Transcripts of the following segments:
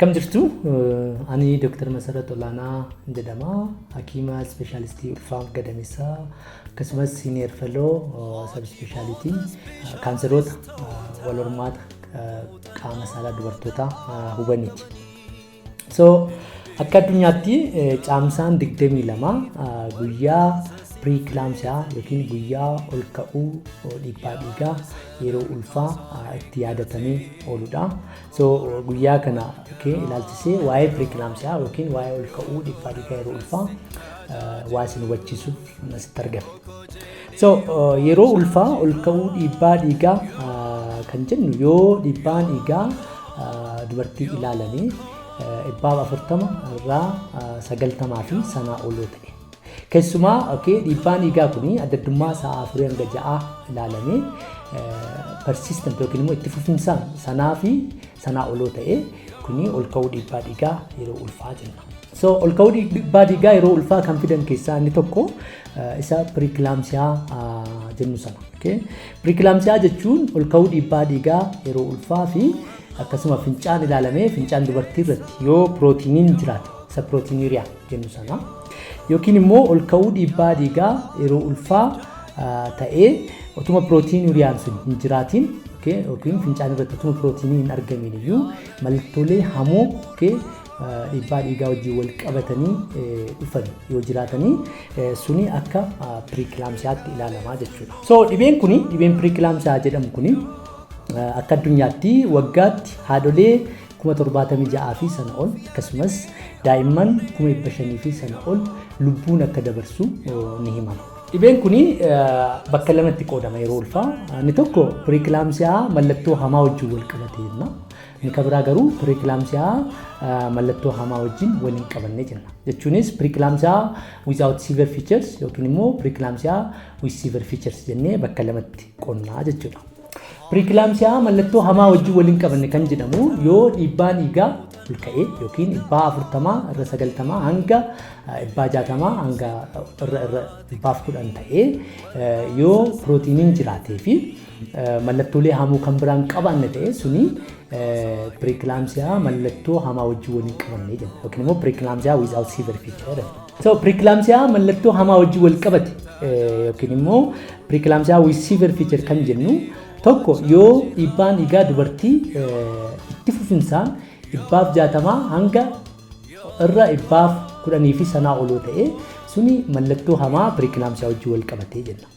Akkam jirtu? Ani Dr. Masarat Olaanaa jedhama. Hakiima ispeeshaalistii ulfaaf gadameessaa, akkasumas senior fellow sub specialty kaanseroota wal hormaata qaama saalaa dubartootaa hubaniiti. So akka addunyaatti Caamsaan 22 guyyaa preeclampsia yookiin guyyaa ol ka'uu dhiibbaa dhiigaa yeroo ulfaa itti yaadatamee ooludha. So guyyaa kana ilaalchisee waa'ee preeclampsia yookiin waa'ee ol ka'uu dhiibbaa dhiigaa yeroo ulfaa waa isin hubachiisuuf asitti argame. So yeroo ulfaa ol ka'uu dhiibbaa dhiigaa kan jennu yoo dhiibbaan dhiigaa dubartii ilaalamee 140 irraa 90 fi sanaa ol yoo ta'e. Keessumaa dhiibbaan dhiigaa kun adda addummaa sa'a 4 hanga 6 ilaalamee persistent yookiin immoo itti fufinsaan sanaa fi sanaa oloo ta'e, kuni ol ka'uu dhiibbaa dhiigaa yeroo ulfaa jenna. So ol ka'uu dhiibbaa dhiigaa yeroo ulfaa kan fidan keessaa inni tokko isa preeclampsia jennu sana. Preeclampsia jechuun ol ka'uu dhiibbaa dhiigaa yeroo ulfaa fi akkasuma fincaan ilaalamee fincaan dubartii irratti yoo pirootiiniin jiraate, isa proteinuria jennu sana, yookiin immoo ol ka'uu dhiibbaa dhiigaa yeroo ulfaa ta'ee otuma proteinuriaan sun hin jiraatiin yookiin fincaan irratti otuma pirootiiniin hin argamin iyyuu mallattoolee hamoo dhiibbaa dhiigaa wajjin wal qabatanii dhufan yoo jiraatanii, suni akka preeclampsiaatti ilaalamaa jechuudha. So dhibeen kuni, dhibeen preeclampsia jedhamu kuni, akka addunyaatti waggaatti haadholee 76,000 fi sana ol, akkasumas daa'imman 500,000 fi sana ol lubbuun akka dabarsu ni himama. Dhibeen kuni bakka lamatti qoodama yeroo ulfaa. Inni tokko preeclampsia mallattoo hamaa wajjin wal qabate jenna. Inni kan biraa garuu preeclampsia mallattoo hamaa wajjin wal hin qabanne jenna. Jechuunis preeclampsia without severe features yookiin immoo preeclampsia with severe features jennee bakka lamatti qoonnaa jechuudha. Preeclampsia mallattoo hamaa wajjin wal hin qabanne kan jedhamu yoo dhiibbaan dhiigaa ol ka'ee yookiin 140 irra 90 hanga 160 hanga irra 110 ta'ee, yoo pirootiiniin jiraatee fi mallattoolee hamoo kan biraan qabaanne ta'e, suni preeclampsia mallattoo hamaa wajjin wal hin qabanne jenna yookiin immoo preeclampsia without severe feature jedhama. So preeclampsia mallattoo hamaa wajjin wal qabate yookiin immoo preeclampsia with severe feature kan jennu, tokko yoo dhiibbaan dhiigaa dubartii itti fufinsaan 160 hanga irra 110 fi sanaa oloo ta'e, suni mallattoo hamaa preeclampsia wajjin wal qabatee jenna.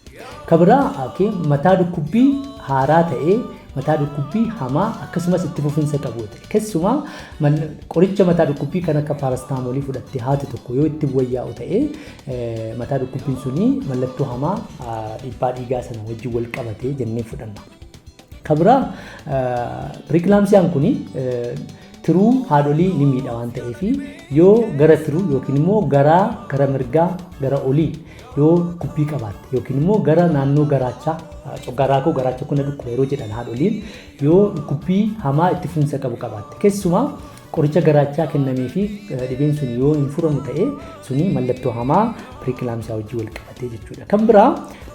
Kan biraa mataa dhukkubbii haaraa ta'ee, mataa dhukkubbii hamaa akkasumas itti fufinsa qabu ta'e, keessumaa qoricha mataa dhukkubbii kan akka paaracetamolii fudhattee haati tokko yoo itti wayyaa'u ta'e, mataa dhukkubbiin suni mallattoo hamaa dhiibbaa dhiigaa sana wajjin wal qabatee jennee fudhanna. Kan biraa preeclampsiaan kuni tiruu haadholii ni miidha waan ta'eef, yoo gara tiruu yookiin immoo garaa gara mirgaa gara olii yoo dhukkubbii qabaatte, yookiin immoo gara naannoo garaachaa, garaa koo garaacha kun dhukkuba yeroo jedhan haadholiin, yoo dhukkubbii hamaa itti fufinsa qabu qabaatte, keessumaa qoricha garaachaa kennamee fi dhibeen sun yoo hin furamu ta'e, suni mallattoo hamaa preeclampsia wajjin wal qabatee jechuudha. Kan biraa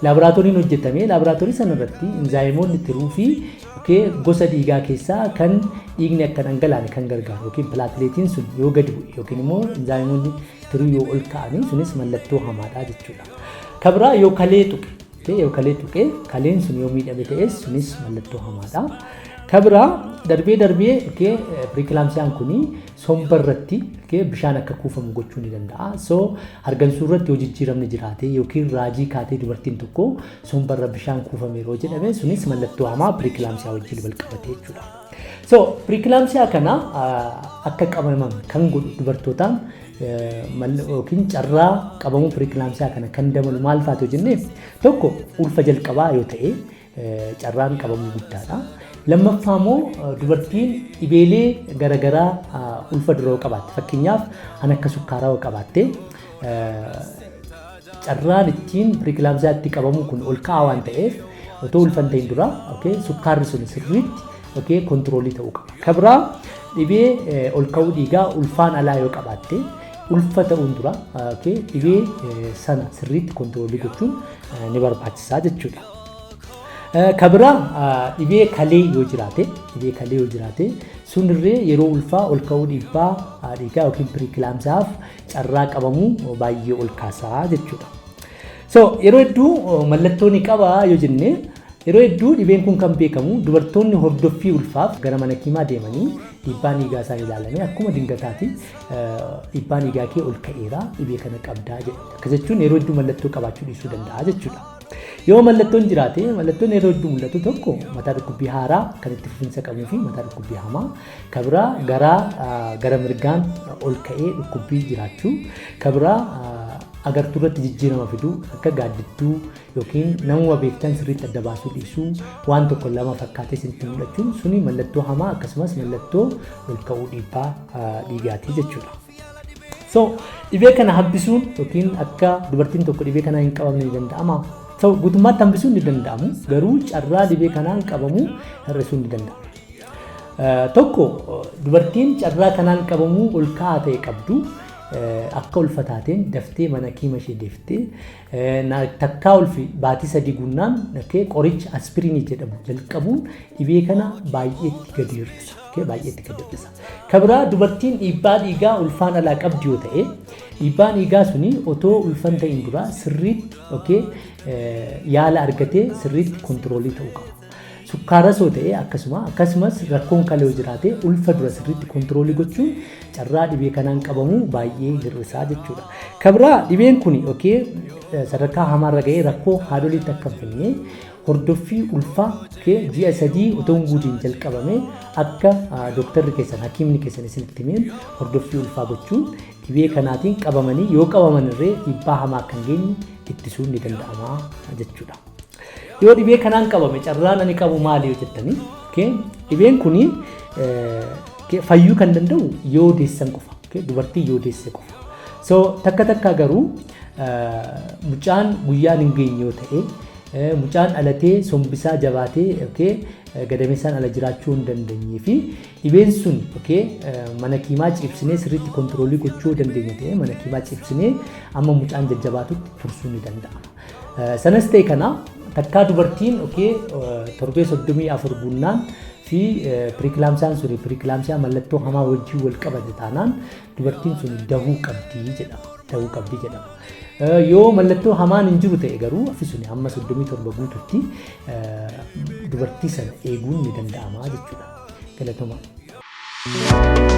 laaboraatooriin hojjetamee laaboraatoorii sana irratti inzaayimoonni tiruu fi gosa dhiigaa keessaa kan dhiigni akka dhangalaane kan gargaaru yookiin plateletiin sun yoo gadi bu'e yookiin immoo inzaayimoonni tiruu yoo ol ka'anii, sunis mallattoo hamaadha jechuudha. Kan biraa yoo kalee tuqe, kaleen sun yoo miidhame ta'es, sunis mallattoo hamaadha. Kan biraa darbee darbee preeclampsiaan kuni somba irratti bishaan akka kuufamu gochuu ni danda'a. So hargansuu irratti yoo jijjiiramni jiraate yookiin raajii kaatee dubartiin tokko somba irra bishaan kuufame yeroo jedhame, sunis mallattoo hamaa preeclampsia wajjin wal qabate jechuudha. So preeclampsia kana akka qabaman kan godhu dubartootaan yookiin carraa qabamuu preeclampsia kana kan dabalu maal faatu jennee, tokko ulfa jalqabaa yoo ta'e carraan qabamuu guddaadha. Lammaffaa immoo dubartiin dhibeelee garaagaraa ulfa dura yoo qabaatte, fakkeenyaaf kan akka sukkaaraa yoo qabaatte, carraan ittiin preeclampsia itti qabamu kun ol ka'aa waan ta'eef, otoo ulfa hin ta'in dura sukkaarri sun sirriitti controlii ta'uu qaba. Kan biraa dhibee ol ka'uu dhiigaa ulfaan alaa yoo qabaatte, ulfa ta'uun dura dhibee sana sirriitti controlii gochuun ni barbaachisaa jechuudha. Ka biraa dhibee kalee yoo jiraate, dhibee kalee yoo jiraate sunirree yeroo ulfaa ol ka'uu dhiibbaa dhiigaa yookiin preeclampsiaaf carraa qabamuu baay'ee ol kaasaa jechuudha. So yeroo hedduu mallattoo ni qaba yoo jenne, yeroo hedduu dhibeen kun kan beekamu dubartoonni hordoffii ulfaaf gara mana hakiimaa deemanii dhiibbaan dhiigaa isaan ilaalame akkuma dingataati dhiibbaan dhiigaa kee ol ka'eera, dhibee kana qabdaa jedha. Akkas jechuun yeroo hedduu mallattoo qabaachuu dhiisuu danda'a jechuudha. Yoo mallattoon jiraate, mallattoon yeroo hedduu mul'atu tokko mataa dhukkubbii haaraa kan itti fufinsa qabuu fi mataa dhukkubbii hamaa, ka biraa garaa gara mirgaan ol ka'ee dhukkubbii jiraachuu, ka biraa agartuu irratti jijjiirama fiduu akka gaaddidduu yookiin namuma beektan sirriitti adda baasuu dhiisuu, waan tokko lama fakkaatee isinitti mul'achuun suni mallattoo hamaa akkasumas mallattoo ol ka'uu dhiibbaa dhiigaatii jechuudha. So dhibee kana hambisuun yookiin akka dubartiin tokko dhibee kanaan hin qabamne ni danda'ama? So guutummaatti hambisuun ni danda'amu, garuu carraa dhibee kanaan qabamuu hir'isuun ni danda'ama. Tokko, dubartiin carraa kanaan qabamuu ol ka'aa ta'e qabdu akka ulfa taateen daftee mana hakiima ishee deeftee takkaa ulfi baatii 3 guunnaan qoricha aspiriinii jedhamu jalqabuun dhibee kana baay'eetti gadi hir'isa. Baay'eetti gadi hir'isa. Ka biraa, dubartiin dhiibbaa dhiigaa ulfaan alaa qabdi yoo ta'e, dhiibbaan dhiigaa suni otoo ulfan ta'in dura sirriitti yaala argatee sirriitti control ta'uu qaba. Sukkaaras yoo ta'e akkasuma, akkasumas rakkoon kalee yoo jiraate ulfa dura sirriitti control gochuun carraa dhibee kanaan qabamuu baay'ee hir'isaa jechuudha. Ka biraa, dhibeen kun sadarkaa hamaarra ga'ee rakkoo haadholiitti akka hin finne hordoffii ulfaa ji'a 3 otoo hin guutiin jalqabame akka dooktarri keessan, hakiimni keessan isinitti himeen hordoffii ulfaa gochuun dhibee kanaatiin qabamanii yoo qabaman irree dhiibbaa hamaa akka hin geenye ittisuun ni danda'ama jechuudha. Yoo dhibee kanaan qabame carraan ani qabu maali yoo jettanii, dhibeen kuni fayyuu kan danda'u yoo deessan qofa, dubartii yoo deesse qofa. So takka takka garuu mucaan guyyaan hin geenye yoo ta'e, mucaan dhalatee sombisaa jabaatee gadameessaan ala jiraachuu hin dandeenyee fi dhibeen sun mana hakiimaa ciibsinee sirriitti control gochuu dandeenya ta'e, mana hakiimaa ciibsinee amma mucaan jajjabaatutti tursuun ni danda'ama. Sanas ta'e kana, takkaa dubartiin torbee 34 guunnaan fi preeclampsiaan suni preeclampsia mallattoo hamaa wajjin wal qabate taanaan dubartiin sun dahuu qabdii jedhama. Dahuu qabdii jedhama. Yoo mallattoo hamaan hin jiru ta'e garuu afi suni hamma 37 guututti dubartii sana eeguun ni danda'ama jechuudha. Galatoomaa.